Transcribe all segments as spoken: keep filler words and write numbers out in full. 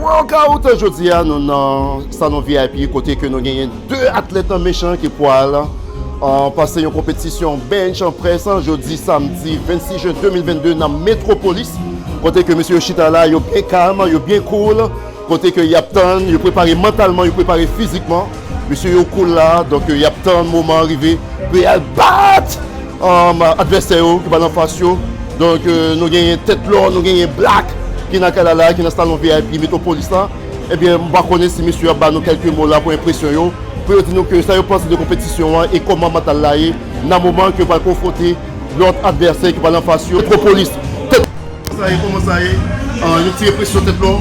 Workout, jodi a nou nan salon V I P kote ke nou genyen de atlèt mechan ki pral uh, pase yon konpetisyon bench press jodi samdi vennsix jen de mil vennde nan Metropolis, kote ke mesye yo chita la, yo byen kalm, yo byen cool, kote ke y ap tann, yo prepare mantalman, yo prepare fizikman. Mesye yo cool la, donk y ap tann moman an rive pou y al bat um, advèsè yo ki pral anfas yo. Donk euh, nou genyen Tèt Lò, nou genyen Black ki nan kay la la, ki nan salon V I P Metropolis la. Ebyen, m pa konnen si mesye yo ap ba nou kèlke mo la pou enpresyon yo, pou yo di nou ke sa yo panse de konpetisyon an e kòman mantal la ye nan moman ke yo pral konfwonte lòt advèsè ki pral anfas yo. Metropolis, Tèt Sa ye, kòman sa ye? Ah, yon ti enpresyon Tèt Lò,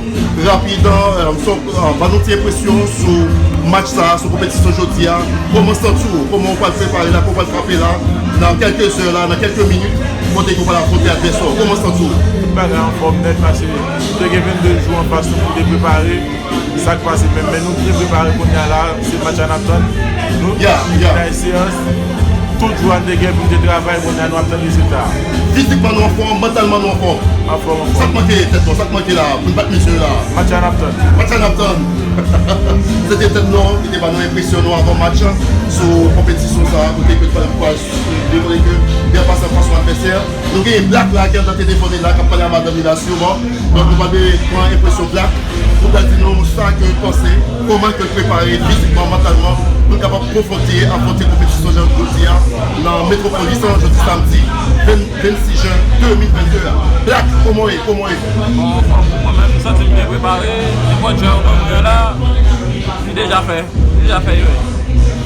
rapid, ah, so, ah, ba nou ti enpresyon sou match sa, sou konpetisyon jodi a. Kòman santi w? Kòman w pral prepare la, kòman w pral frape la, nan kèlke zè la, nan kèlke minit, kote ke w pral afwonte advèsè w? Kòman santi w? Tout bagay anfòm nèt, paske nou te gen vennde jou anfas nou pou te prepare. Sa k pase menm, men nou byen prepare kounye a la, se match a n ap tann. Nou, yeah, yeah. Nice seyans. Tout jou a n te gen pou n te travay, kounye a nou ap tann rezilta a. Fizikman nou anfòm, mantalman nou anfòm. Anfòm, anfòm. Sa k manke Tèt Lò, sa k manke la, pou n bat mesye yo la? Match a n ap tann. Match a n ap tann. Se te Tèt Lò ki te ba nou enpresyon nou avan match sou konpetisyon sa, kote ke nou pral swiv, kote ke byen pase anfas yon advèsè. Nou gen Black la ki andan telefone la, k ap pale a madanm li la siman. Donk nou pral pran enpresyon Black pou l di nou sa ke l panse, kòman ke l prepare fizikman, mantalman, pou l kapab konfwonte, afwonte konpetisyon jan jodi a nan Metropolis an, jodi samdi vennsix jen de mil vennde a. Black, kòman w ye? Kòman w ye? Bon, mwen menm, m santi m byen prepare. Nenpòt jan ou ban mwen la, li deja fè. Li deja fè yo.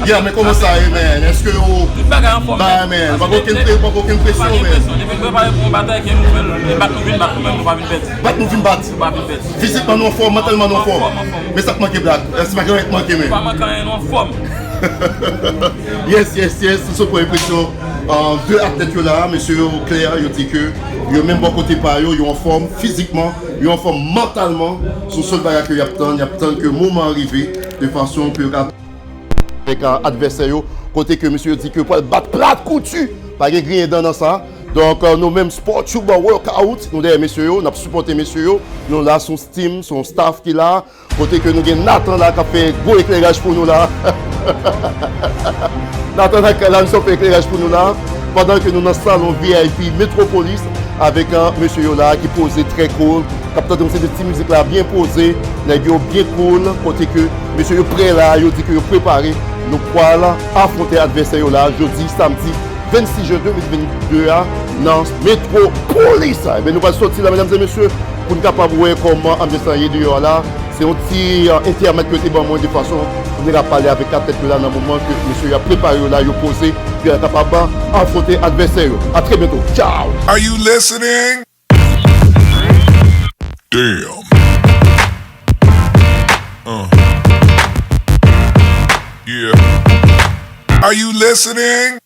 Yeah, men kòman sa ye, man? Èske w... Tout bagay anfòm, ba, man. Paske pa gen okenn pre-, pa gen okenn presyon, man. Pa gen presyon. Depi n prepare pou yon batay, ke nou fè l. E bat nou vin bat, nou menm, nou pa vin pèdi. Bat nou vin bat. Nou pa vin pèdi. Fizikman nou anfòm, mantalman nou anfòm. Anfòm, anfòm. Men sa k manke Black? Èske pa gen anyen k manke, man? Pa manke anyen, nou anfòm. Yes, yes, yes. Sou pran enpresyon, euh, de atlèt yo la, mesye yo klè, yo di ke yo menm bò kote pa yo, yo anfòm fizikman, yo anfòm mantalman. Se yon sèl bagay ke y ap tann, y ap tann ke moman an rive, de fason pou yo ka avèk, euh, advèsè yo, kote ke mesye yo di ke yo pral bat plat kouti, pa gen griyen dan nan sa. Donk, euh, nou menm Sport Tube Workout, nou dèyè mesye yo, n ap sipòte mesye yo. Nou la, se yon team, se yon staff ki la. Kote ke nou gen Nathan la k ap fè gwo ekleraj pou nou la. Nathan la, la misye ap fè ekleraj pou nou la. Pandan ke nou nan salon V I P Metropolis avèk, euh, mesye yo la ki poze trè cool. K ap tande yon seri de ti mizik la byen poze. Nèg yo byen cool. Kote ke mesye yo prè la, yo di ke yo prepare. Nou pral afwonte advèsè yo la jodi samdi vennsix jen de mil vennde a nan Metropolis. Ebyen, nou pral sòti la, medam e mesye, pou n kapab wè kòman anbyans lan ye deyò a la. Se yon ti, euh, entèmèd ke yo te ban mwen de fason pou n te ka pale avèk atlèt yo la nan moman ke mesye yo ap prepare yo la, yo poze, pou yo kapab afwonte advèsè yo. A trè byento. Ciao! Are you listening? Damn. Uh. Yeah. Are you listening?